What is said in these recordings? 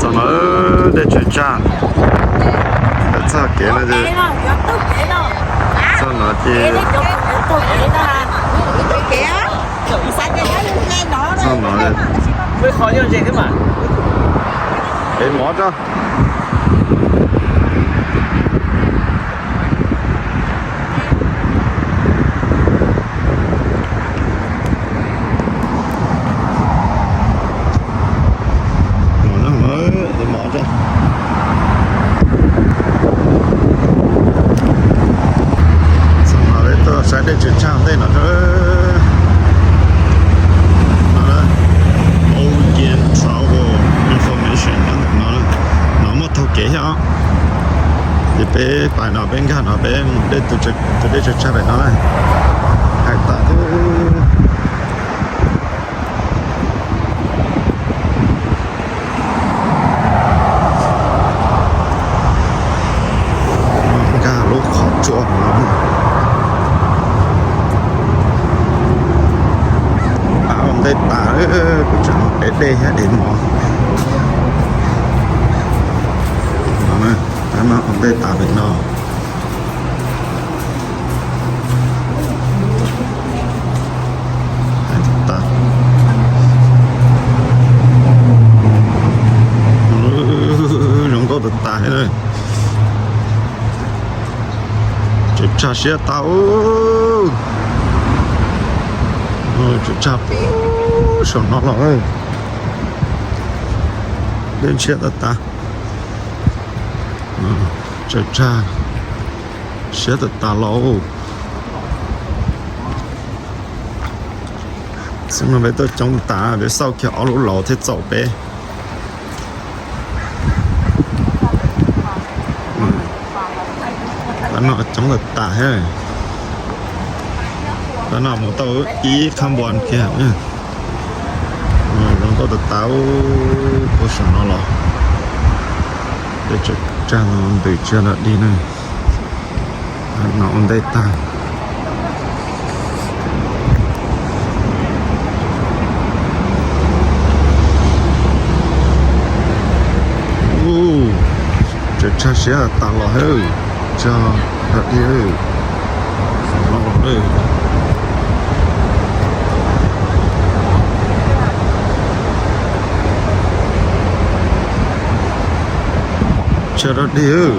Txog no dej tsaws tsag, txog kev no ces, txog no ces, txog no, ev mov tso. Txog no peb tuaj saib dej tsaws tsag ntej no. Ocean Travel Information no, no muaj taug kev thiab os. Ces peb pais no peb nkag no peb mus dej, tus dej tsaws tsag pem no na. Hais tas thiab. Nkag lub qhov tsua no. Pab ua ntej tas, kuv tseem mus ev dej thiab ev mov. Pab ua ntej tas pem no. Zoo nkauj tas tas thiab. Tsaws tsag siab tas. Tsaws tsag saum no los. Dej ntshiab tas tas. Tsaws tsag siab tas tas los. Xyoo no peb tuaj coob tas, peb xauj kiag ob lub laus thiaj txaus peb. Tab no coob tas tas thiab. Tab no mus tau ib qhab npua kiag. Zoo nkauj tas tas. Puag saum no los, dej tsaws tsag no ntws tsis yog lam dig na. No ua ntej tag. Tsaws tsag siab tas los hab, tsag lam dig. Tsag lam dig.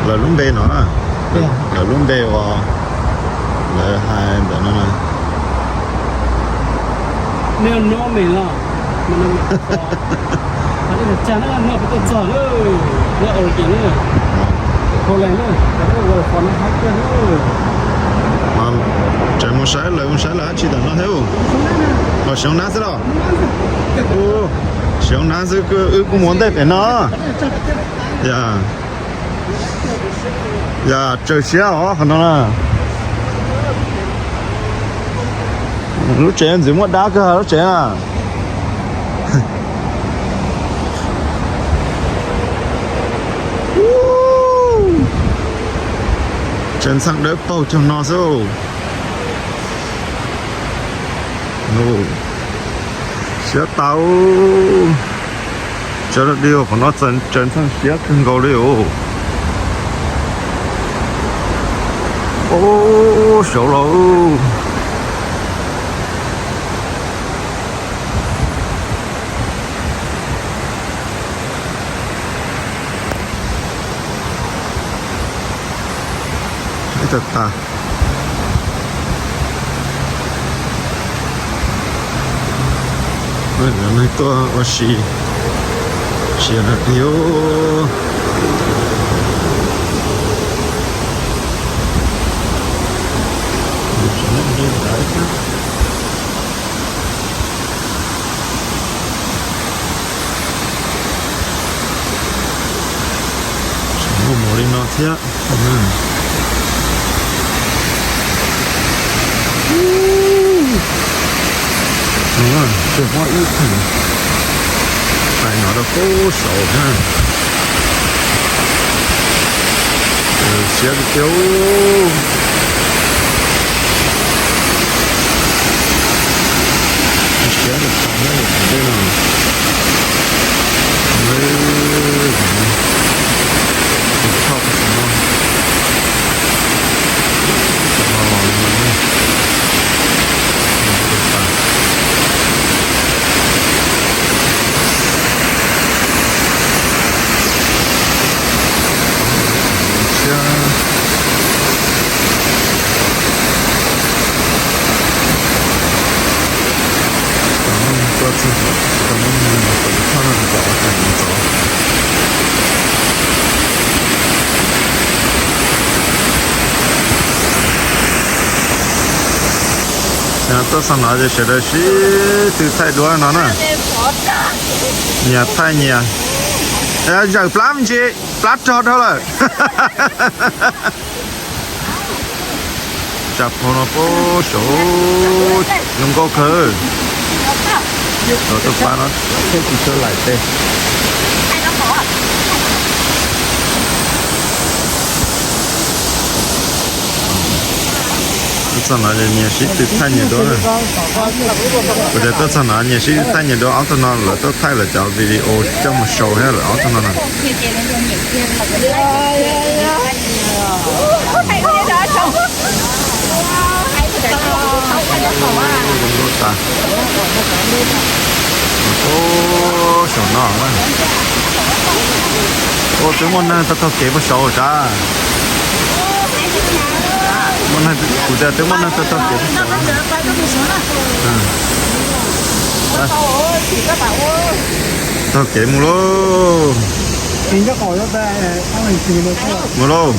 Lawv lub npe no, lawv lub npe uas lawv hais ntawm no na. Tseem mus saib lawv mus saib lawv dab tsi ntawm no thiab. Los Xyoob Nab xwb los? Xyoob Nab xwb, wb kuj mus ua ntej pem no. Ya, ya, tsaws siab os qhov no na. Lub tsev ntxim muaj dab kawg lub tsev na. Tsev ntxhee dawb paug cog no xwb. Siab tau. Tsaws lam dig, qhov no tsaws ntxhee siab kawg nkaus li os. Ub, saud los. Ib tag tas. Neeg tuaj ua si, sia no tiag. Muaj mus li no thiab. Tseem muaj ib theem tais no rau pem saud na. Siab tiag tiag. Siab tas tas na, tej no. Tuaj txog no ces sawv daws sib tw thaij duab no na. Nyias thaij nyias. Zawm plab me ntsis, plab rog dhau lawm. Tsam phau no puag saum zoo nkauj kawg. Los tuaj pab no thiab tsis tshua laim tes. Tuaj txog no nyias sib tw thaij nyias duab na. Kuv tias tuaj txog no nyias sib tw thaij nyias duab, ob tug no lawv tuaj thaij lawv cov video coj mus sau thiab lawm ob tug no na. Ub, saum no na. Ub, twb muaj neeg taug taug kev puag saum sab. Kuv tias twb muaj neeg taug taug kev puag saum. Taug kev mus lauj. Mus lauj.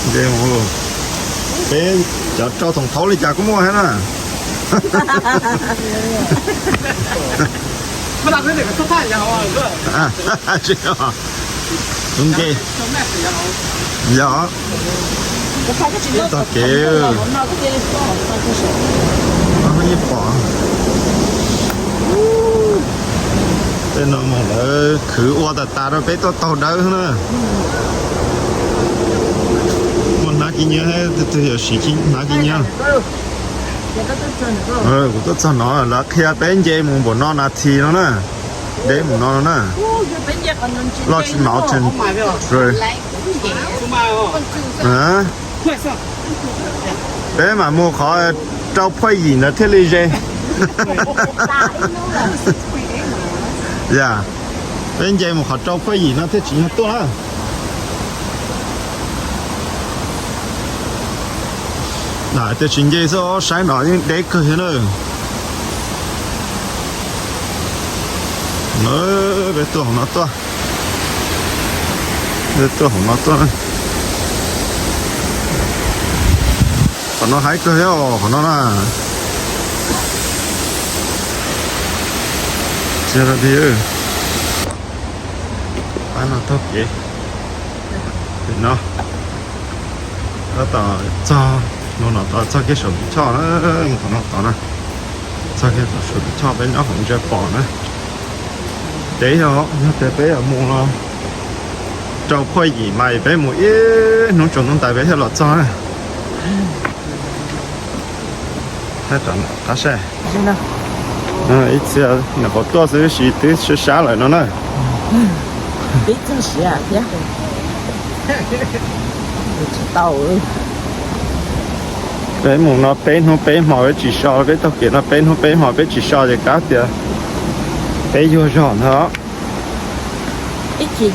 Nce mus. Peb cov rau thoom thaub li cas kuj muaj thiab na. Tus nce. Yog. Tog kev. Yeej pom. Tej no mas lawv khwv ua tas tas rau peb tuaj taug dawb na. Muaj hnav kiv nyiab, tus twg yuav siv hnav kiv nyiab. Kuv tuaj txog no lawv qhia peb nce mus npaum no nas this no na. Deb mus no no na. Loj tsis mav tsis. Peb mam mus qhov rau phuaj yim ntawd thiaj li ze. Yam, peb nce mus qhov rau phuaj yim no thiaj tsim nyog tuaj na. Nam tias tsis nce xwb, saib no yeej deb kawg thiab na. Peb tuaj hauv no tuaj. Peb tuaj hauv no tuaj. Qhov no haib kawg thiab os, qhov no na. Tsis yog dab tsi, pab no taug kev. Pem no tab tom txog, no no tod txog kiag saum tus choj na, mus qhov no tod na. Txog kiag saum tus choj peb nyob hauv ntsia pom na. Deb yog, yog tias peb yuav mus no rau phuaj yim mas peb mus ib hnub tsaus ntuj ntais peb thiaj los txog na. Qab saib. Ib txhia nyuam qhuav tuaj xwb, sis twb sab sab lawm no na. Peb mus no peb hnub peb hmo peb tsis so, peb taug kev no peb hnub peb hmo peb tsis so ces kav tias peb yuag zog ntag. Tsis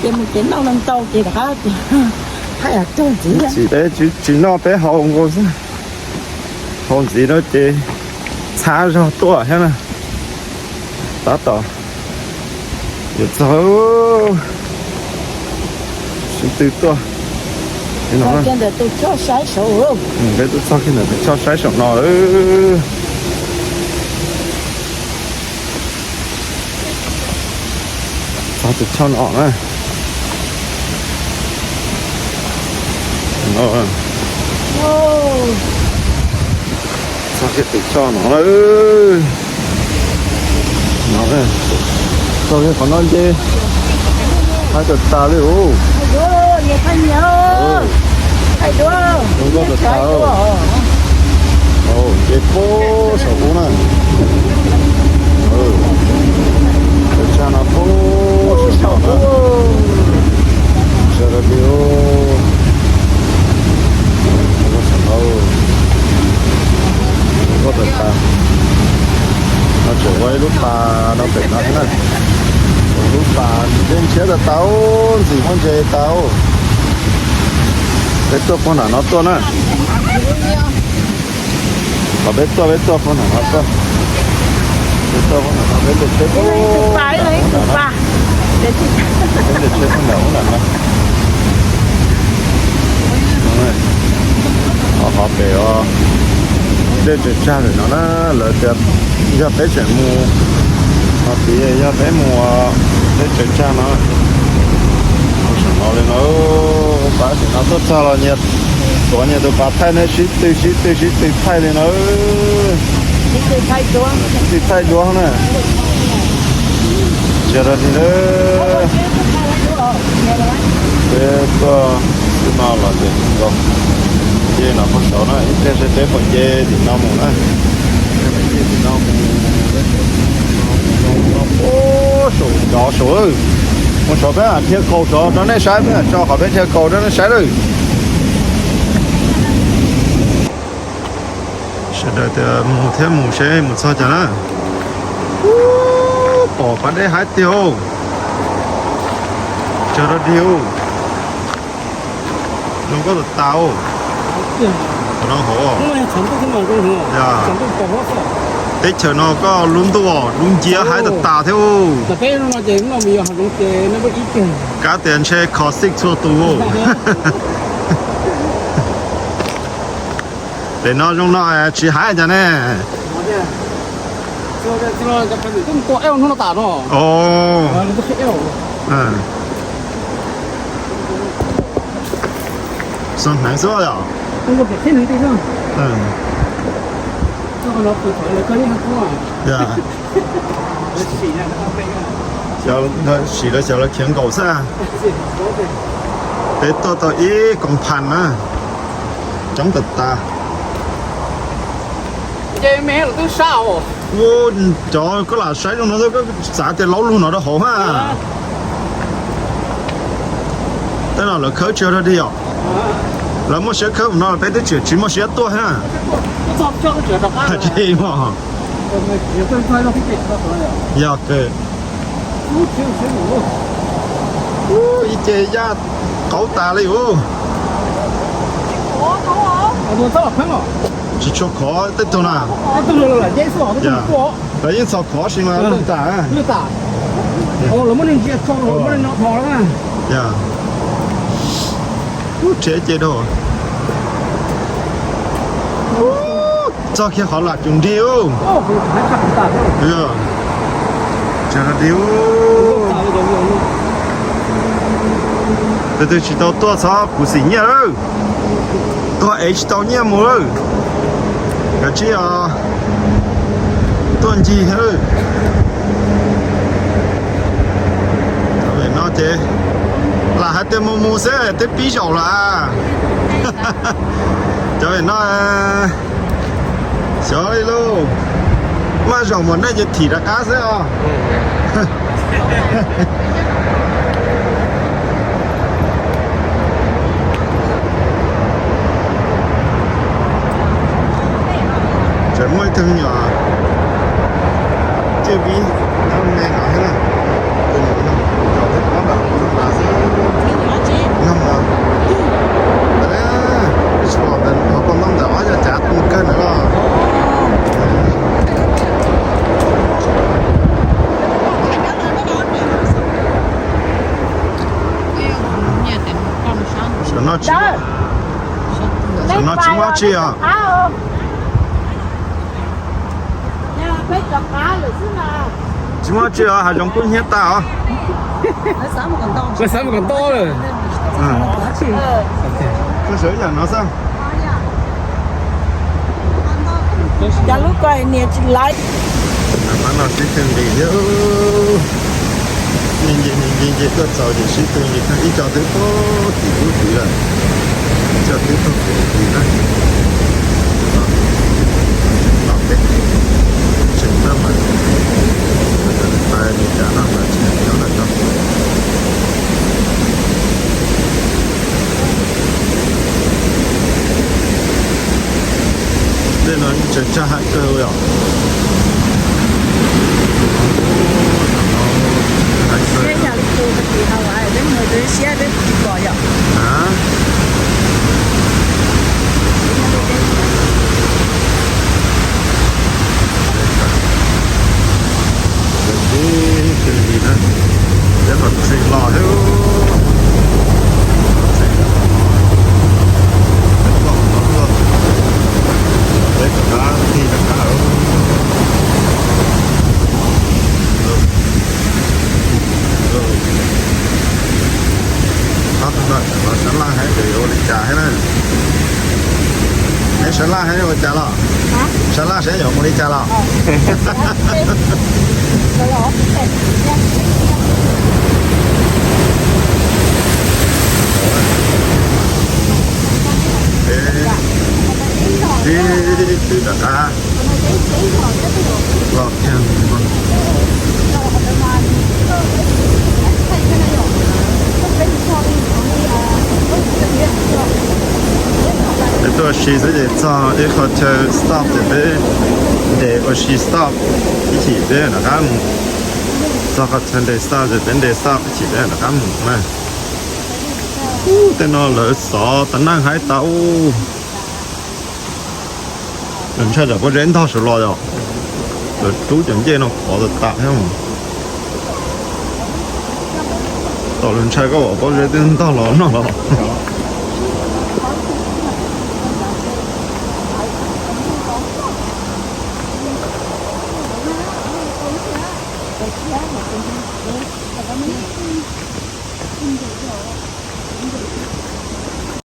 peb tsis noj peb haus nkaus xwb. Haus ntxiv no ces txhab zog tuaj thiab na. Tab tom yuav txog, sib tw tuaj. Peb tuaj txog kiag ntawm tus choj saib saum no. Txog tus choj no na. Txog kiag tus choj no na. No, txog kiag qhov no nce, haib tas tas li os. Zoo nkauj tas tas. Nce puag saum ub na. Peb tshaj no puag saum no na. Sawv daws pib ub. Zoo nkauj tas tas. No tseem ua ib lub pas no pem no thiab na. Lub pas ntse ntshiab tas tau, ntxim muaj ntses tau. Peb tuaj puag nram no tuaj na. Peb tuaj, peb tuaj qhov no, peb tuaj qhov no, peb ntes tsheb, peb ntes tsheb peb nram no. Qhov pem os, dej tsaws tsag lawm no na, lawv tias yog peb tseem mus, qhov tid yog peb mus, dej tsaws tsag no. Mus saum no li no, pab tim no tuaj txog los nyias tuav nyias tus pas thaij ne, sib tw sib tw sib tw thaij li no. Sib tw thaij duab na. Tsis yog dog dig na. Peb tuaj xwb no los ces nkaus. Ces no pem saud na, ib pliag saib peb puas nce tim no mus na. Tim no mus, saum nrov saud. Mus saud peb mam dhia kaus saud rau nej saib, peb mam tso qhov peb dhia kaus rau nej saib lawm. Sawv daws tias mus thiab mus seb mus txog cas na. Pom pas dej haib tiag. Tsis yog dog dig. Zoo nkauj tas tas. Qhov no hauv, teb chaws no koj lub ntuj lub nciab haib tas tas thiab. Kab tias ntshe kho xij txhua tus. Pem no zoo no tsis haib cas ne. Xov hneev xwb yom. Sim lawv xyov lawv khiav nkaus xwb. Peb tuaj tau ib koom phas na, coob tas tas. Ua, cov koj lam saib zoo no koj xav tias laub lug no rau hauv ha. Tej no lawv khawb tsis yog dog dig os. Lawv muaj siab khawb no peb twb tseem tsis muaj siab tuaj ha. Tsis, yog kawg. Ib ce yaj qaub tas li ub. Tsis tshua khov tej tug na. Lawv yeej txhos khov si mas lwj tas. Ub, tsev ces dog. Txog kiag qhov lam cum nrig ub. Tsev nrig ub. Tus twg tsis tau tuaj txhob puv xim nyiaj lawm. Tuag es tsis tau nyiaj mus lawm. Kav tsij os, tuaj ncig lawm. Cov pem no ces lam hais tias mus mus xwb twb pib zaum lawm. Cov pem no xyov li lauj, maj zaum mus nej ces thim rov qab xwb os. Tseem muaj ib tug me nyuam cwj vib nyob me no thiab na. Tus nyuam no, tus nyuam no xwb. No mas, tab sis qhov koj ntaub ntawv ob yog cav kawg ntawd los. Saum no tsis, saum no tsis muaj tsi os. Tsis muaj tsi os, hav zoov kub hnyiab tas os. Lawv xav mus kom ntau lawm. Koj sawv ib yam no xwb. Cas lub ko nias tsis laiv. Pab no sib tw nqis thiab. Nce nce nce nce tuaj txaus ces sib tw nqis, ib co twb puag tim lub tid lawm, ib co twb puag tim lub tid na. Tseem tau mas, pais li cas no mas tseem nyob ntawm no. Tej no tseem tsag heev kawg li os. Siab yog tus tus tis hauv peb mus tus siab peb tsis pom yom. Cas thiab na? Neb sawv laj thiab ua cas los? Sawv laj sawv yuav mus li cas los? Ib tug rov qab los kiag. Peb tuaj ua si xwb ces txog ib qho chaw stop ces peb nres ua si stop ib chim peb rov qab mus. Txog qhov chaw nres stop ces peb nres stop ib chim peb rov qab mus na. Ub, tej no lawv xov tas neej haib tas ub. Lawv ntshai tsam pob zeb ntog saud los yom. Lawv rub cov ncej no qhov tas tas thiab. Tom lawv ntshai koj pom pob zeb twb ntog los no los.